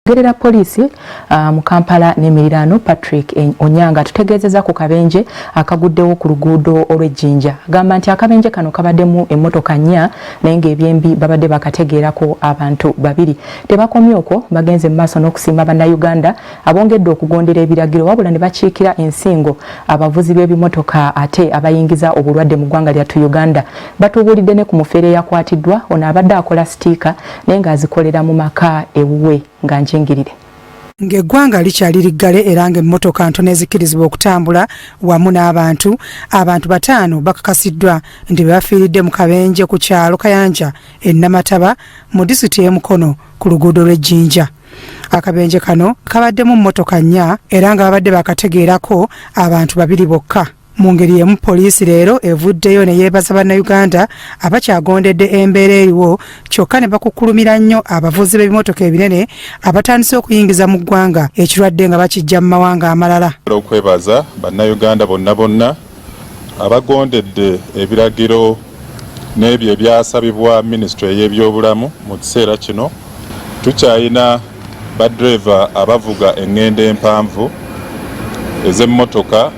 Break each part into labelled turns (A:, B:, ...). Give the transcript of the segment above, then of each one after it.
A: Ayogerera poliisi mu Kampala n'emiriraano Patrick Onyanga atutegeezezza ku kabenje akaguddewo ku luguudo olw'e Jinja. Agamba nti akabenje kano kabaddemu emmotoka nnya, naye ng'ebyembi babadde bakategeerako abantu babiri. Tebakomye okwo, bagenze mu maaso n'okusiima Bannayuganda abongedde okugondera ebiragiro, wabula ne bakiikira ensingo abavuzi b'ebimotoka ate abayingiza obulwadde mu ggwanga lyattu Uganda. Batubuulidde ne ku mufeere eyakwatiddwa. Ono abadde akola sitiika naye ng'azikolera mu maka ewuwe nga njingirire.
B: Ng'eggwanga likyali liggale era ng'emmotoka ntono ezikkirizibwa okutambula wamu n'abantu, abantu bataano bakakasiddwa nti be bafiiridde mu kabenje ku kyalo Kayanja e Namataba mu disitulikiti y'e Mukono ku luguudo lw'e Jinja. Akabenje kano kabaddemu mmotoka nnya era nga babadde bakategeerako abantu babiri bokka. Mu ngeri emu, poliisi leero evuddeyo ne yeebaza Bannayuganda abakyagondedde embeera eriwo, kyokka ne bakukkulumira nnyo abavuzi b'ebimotoka ebinene abatandise okuyingiza mu ggwanga ekirwadde nga bakijja mu mawanga amalala.
C: Okwebaza Bannayuganda bonna bonna abagondedde ebiragiro n'ebyo ebyasabibwa minisitule ey'ebyobulamu. Mu kiseera kino tukyayina baddereeva abavuga eŋŋendo empanvu ez'emmotoka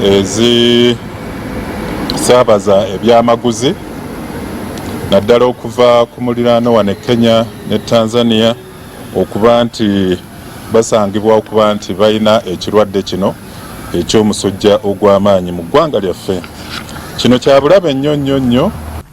C: ezisaabaza ebyamaguzi, naddala okuva ku muliraano wano e Kenya ne Tanzania, okuba nti basangibwa okuba nti balina ekirwadde kino ekyomusujja ogw'amaanyi mu ggwanga lyaffe. Kino kya bulabe nnyo nnyo nnyo.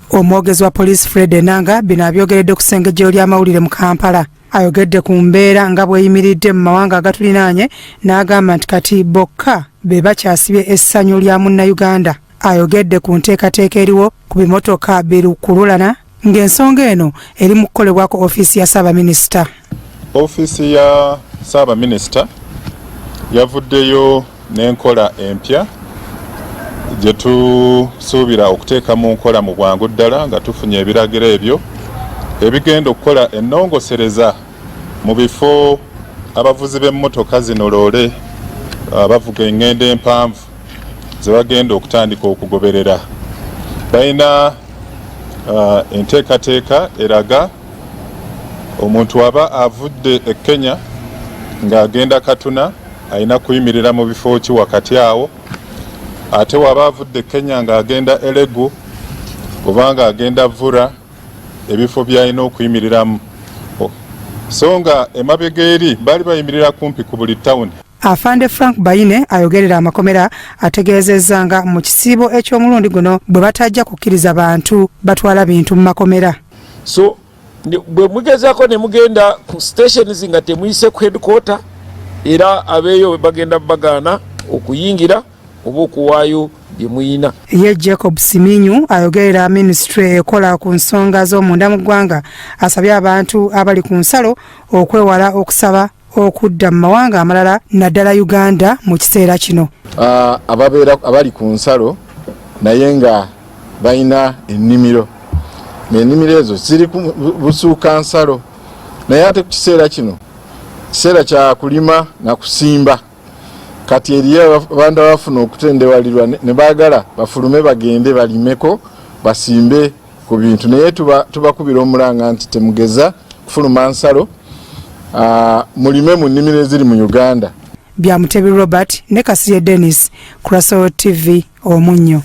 B: Omwogezi wa poliisi Fred Enanga bino abyogeredde ku ssengejjero ly'amawulire mu Kampala. Ayogedde ku mbeera nga bw'eyimiridde mu mawanga agatulinaanye n'agamba nti kati bokka be bakyasibye essanyu lya Munnayuganda. Ayogedde ku nteekateeka eriwo ku bimotoka birukululana, ng'ensonga eno eri mu kukolebwako ofiisi ya Ssaabaminisita.
C: Ofiisi ya Ssaabaminisita yavuddeyo n'enkola empya gye tusuubira okuteeka mu nkola mu bwangu ddala nga tufunye ebiragiro ebyo ebigenda okukola ennongosereza mu bifo abavuzi b'emmotoka zino loole abavuga eŋŋendo empanvu ze bagenda okutandika okugoberera. Balina enteekateeka eraga omuntu aba avudde e Kenya ng'agenda Katuna alina kuyimirira mu bifo ki wakati awo, ate waba avudde Kenya ng'agenda Elegu oba ng'agenda Vura, ebifo by'alina okuyimiriramu, so nga emabega eri baali bayimirira kumpi ku buli tawuni.
B: Afande Frank Bayine ayogerera amakomera ategeezezza nga mu kisiibo eky'omulundi guno bwe batajja kukkiriza bantu batwala bintu mu makomera.
D: So bwe mugezaako ne mugenda ku stations nga temuyise ku headquarter, era abeeyo bagenda bagaana okuyingira oba okuwaayo bye muyina.
B: Ye Jacob Siminyu ayogerera minisitule ekola ku nsonga z'omunda mu ggwanga asabye abantu abali ku nsalo okwewala okusaba okudda mu mawanga amalala, naddala Uganda, mu kiseera kino.
E: Ababeera abali ku nsalo naye nga balina ennimiro, ng'ennimiro ezo ziri ku busuuka nsalo, naye ate ku kiseera kino kiseera kya kulima na kusimba, kati eriyo abantu abafuna okutendewalirwa ne baagala bafulume bagende balimeko, basimbe ku bintu, naye tubakubira omulanga nti temugeza kufuluma nsalo, mulime mu nnimiro eziri mu Uganda.
B: Bya Mutebi Robert ne Kasirye Dennis, Crossover TV, Omunnyo.